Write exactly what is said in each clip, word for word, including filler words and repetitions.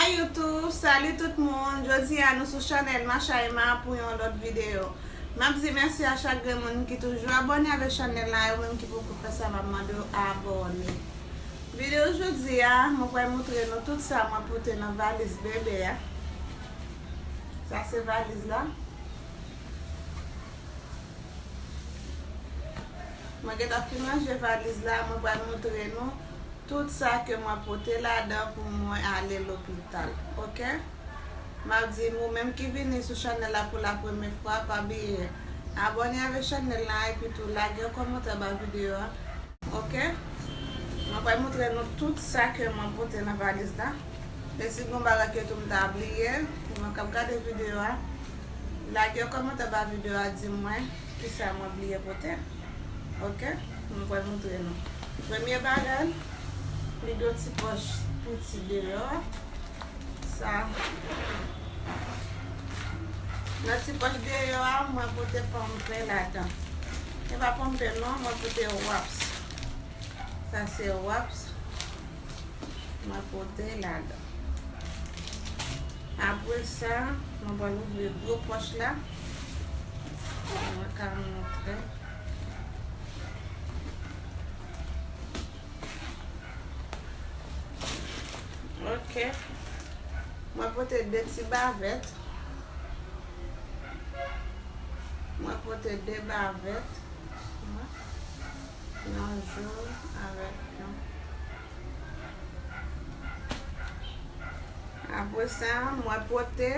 Hi YouTube, salut tout moun. Jodi a nou sou chanèl Masha Emma pou yon lòt videyo. M ap di mèsi a chak grenn moun ki toujou abòne avèk chanèl la, e ou menm ki poko fè sa, m ap mande w abòne. Videyo jodi a, mwen pral montre nou tout sa mwen pote nan valiz bebe a. Sa se valiz la. Mwen gentan fin ranje valiz la, mwen pral montre nou tout sa ke mwen pote ladan pou mwen ale lopital, oke? M ap di ou menm ki vini sou chanèl la pou la premye fwa, pa bliye abòne avèk chanèl la, epi tou lage yon kòmantè anba videyo a, oke? Mwen pral montre nou tout sa ke mwen pote nan valiz la. E si gon bagay ke tou m ta bliye, pou moun k ap gade videyo a, lage yon kòmantè anba videyo a, di mwen kisa mwen bliye pote. Oke? Mwen pral montre nou. Premye bagay, li gen yon ti pòch piti deyò. Sa. Nan ti pòch deyò a, mwen pote pòmpe ladan. E pa pòmpe non, mwen pote wòps. Sa se wòps. Mwen pote ladan. Apre sa, mwen pral ouvri gwo pòch la. Mwen ka montre. Oke. Mwen pote de ti bavèt. Mwen pote de bavèt. Yon jòn avèk yon. Apre sa, mwen pote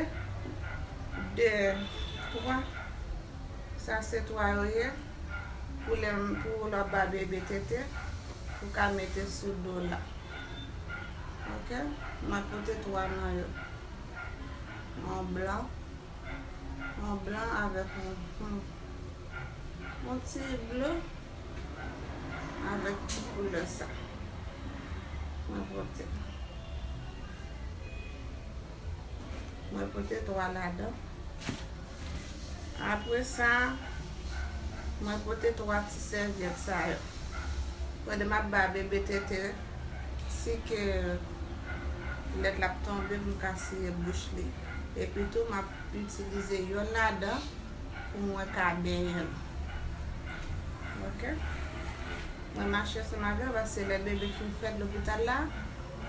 de, twa. Sa se twa yo ye. Pou lè, pou lè w ap ba bebe tete, ou ka mete sou do la. Oke? Mwen pote twa nan yo. Yon blan. Yon blan avèk yon, hmm, yon ti ble avèk ti koulè sa. Mwen pote. Mwen pote twa ladan. Apre sa, mwen pote twa ti sèvyèt sa yo. Pandan m ap ba bebe tete, si ke lèt la ap tonbe, pou m ka siye bouch li. Epi tou, m ap itilize yonn ladan pou mwen ka benyen l. Oke? Mwen mache ansanm avè l, paske lè bebe fin fèt lopital la,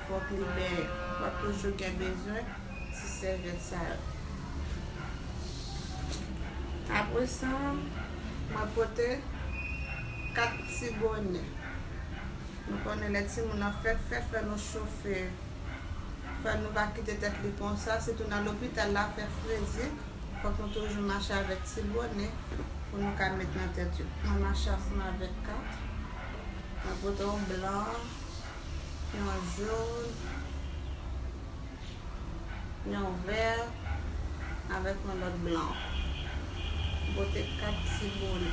fòk li benyen. W ap toujou gen bezwen ti sèvyèt sa yo. Apre sa, mwen pote kat ti bonè. Nou konnen lè timoun nan fèt, fèt, fò nou chofe. Fò nou pa kite tèt li konsa, sitou nan lopital la, fè fredi. Fòk nou toujou mache avèk ti bonè pou nou ka met nan tèt yo. Mwen mache ansanm avèk kat. Mwen pote yon blan, yon jòn, yon vè, avèk yon lòt blan. Pote kat ti bonè.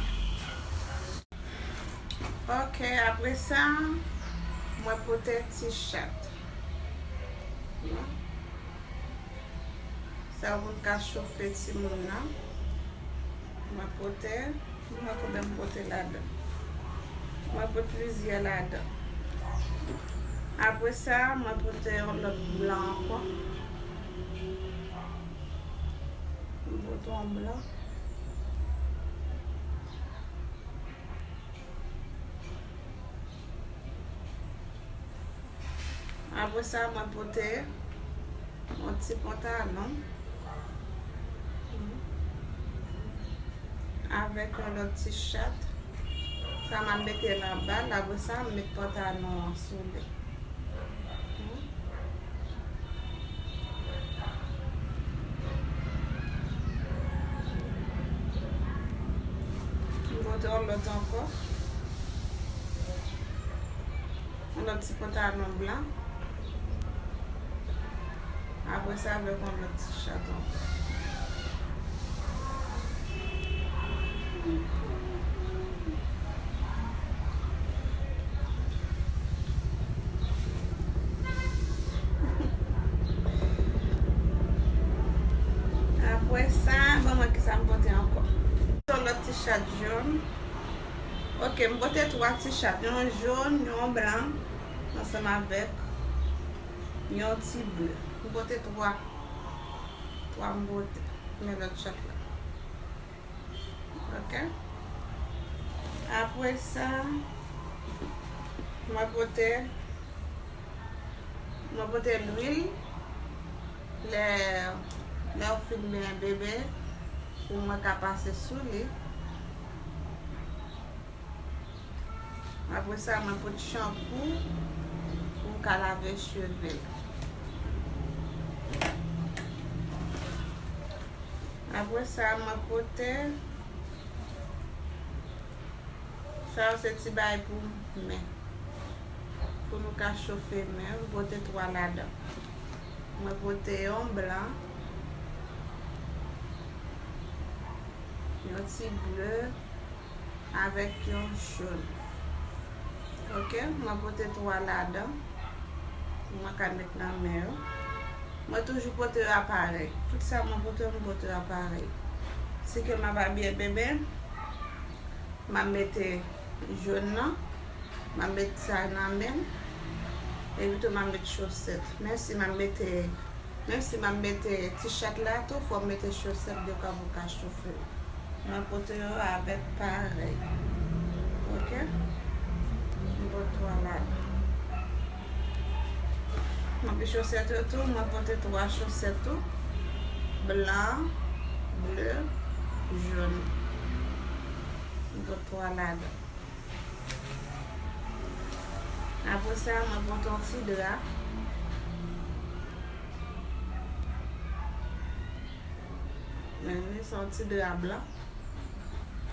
Oke, apre sa, mwen pote ti chat. Sa pou n ka chofe timoun nan. Mwen pote, mwen konbyen m pote ladan. Mwen pote plizyè ladan. Apre sa, mwen pote yon lòt blan ankò. Mwen pote yon blan. Apre sa, mwen pote yon ti pantalon avèk yon lòt ti chat. Sa, m ap mete l anba l, apre sa, m met pantalon an sou li. M pote yon lòt ankò. Yon lòt ti pantalon blan. Apre sa, avèk yon lòt ti chat ankò. Apre sa, ban mwen kisa m pote ankò. Yon lòt ti chat jòn. Oke, m pote twa ti chat. Yon jòn, yon blan, ansanm avèk Yon ti ble. M pote twa. Twa m pote. Men lòt chat la. Ok. Apre sa, mwen pote, mwen pote lwil. Lè, lè w fin benyen bebe, pou mwen ka pase sou li. Apre sa, mwen pot chanpou pou m ka lave cheve l. Apre sa, mwen pote, sa yo se ti bagay pou men. Pou nou ka chofe men, mwen pote twa ladan. Mwen pote yon blan, yon ti ble, avèk yon jòn. Ok, mwen pote twa ladan. Mwen ka met nan men yo. Mwen toujou pote yo aparèy. Tout sa mwen pote, mwen pote yo aparèy. Si ke m ap abiye bebe, m ap mete jòn nan, m ap met sa nan men m, epi tou m ap met chosèt. Men si m ap mete Menm si m ap mete ti chat la tou, fò m mete chosèt de ka pou ka chofe. Mwen pote yo avèk parèy. Ok? M pote twa ladan. Mwen gen chosèt yo tou, mwen pote twa chosèt tou. Blan, ble, jòn. M pote twa ladan. Apre sa, mwen pote yon ti dra. Men li se yon ti dra blan.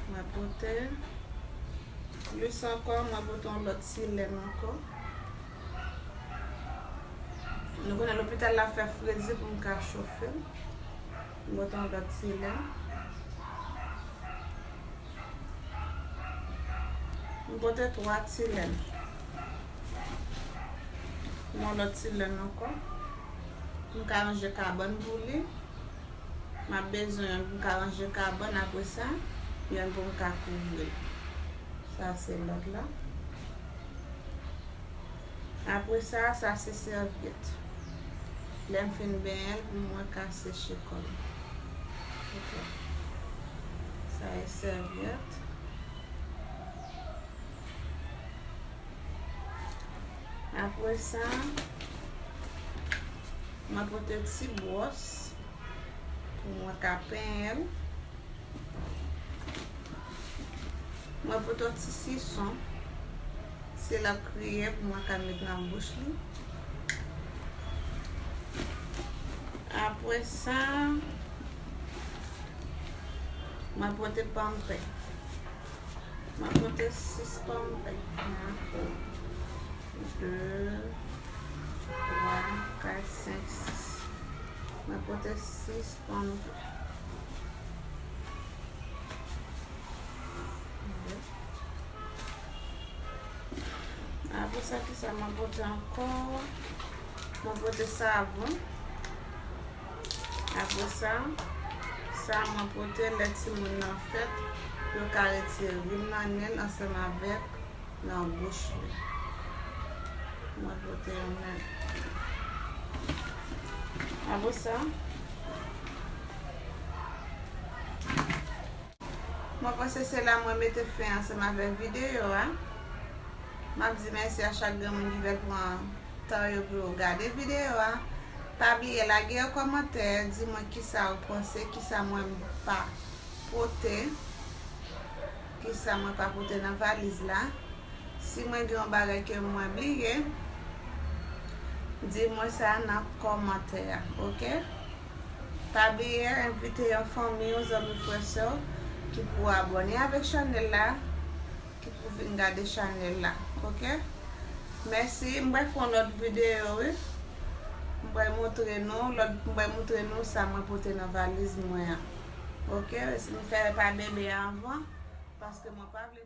Mwen pote plis ankò, mwen pote yon lòt ti lèn ankò. Nou konnen lopital la fè fredi pou m ka chofe l. Mwen pote yon lòt ti lèn. M pote twa ti lèn. Yon lòt ti lèn ankò. M ka ranje kabann pou li. M ap bezwen youn pou m ka ranje kabann, apre sa, youn pou m ka kouvri l. Sa se lòt la. Apre sa, sa se sèvyèt. Lè m fin benyen l, pou mwen ka seche kò m. Ok. Sa e sèvyèt. Apre sa, mwen pote ti bwòs pou mwen ka penyen l. Mwen pote yon ti sison, si l ap kriye pou mwen ka met nan bouch li. Apre sa, mwen pote panpè. Mwen pote sis panpè. Yon, de, twa, kat, senk, sis. Mwen pote sis panpè. Apre sa, kisa mwen pote ankò? Mwen pote savon. Apre sa, sa mwen pote lè timoun nan fèt, yo ka retire rim nan nen l ansanm avèk nan bouch li. Mwen pote yon nen. Apre sa, mwen panse se la mwen mete fen ansanm avèk videyo a. M ap di mèsi a chak granmoun ki fè pran tan yo pou yo gade videyo a. Pa bliye lage yon kòmantè, di mwen kisa ou panse, kisa mwen pa pote, kisa mwen pa pote nan valiz la. Si mwen gen yon bagay ke mwen bliye, di mwen sa nan kòmantè a, ok? Pa bliye envite yon fanmi, yon zanmi, frè, sè w ki pou abòne avèk chanèl la, ki pou vin gade chanèl la, ok? Mèsi, m pral fè yon lòt videyo, wi. M pral montre nou, lòt, m pral montre nou sa mwen pote nan valiz mwen an. Ok, si m fè pa bebe anvan, paske mwen pa vle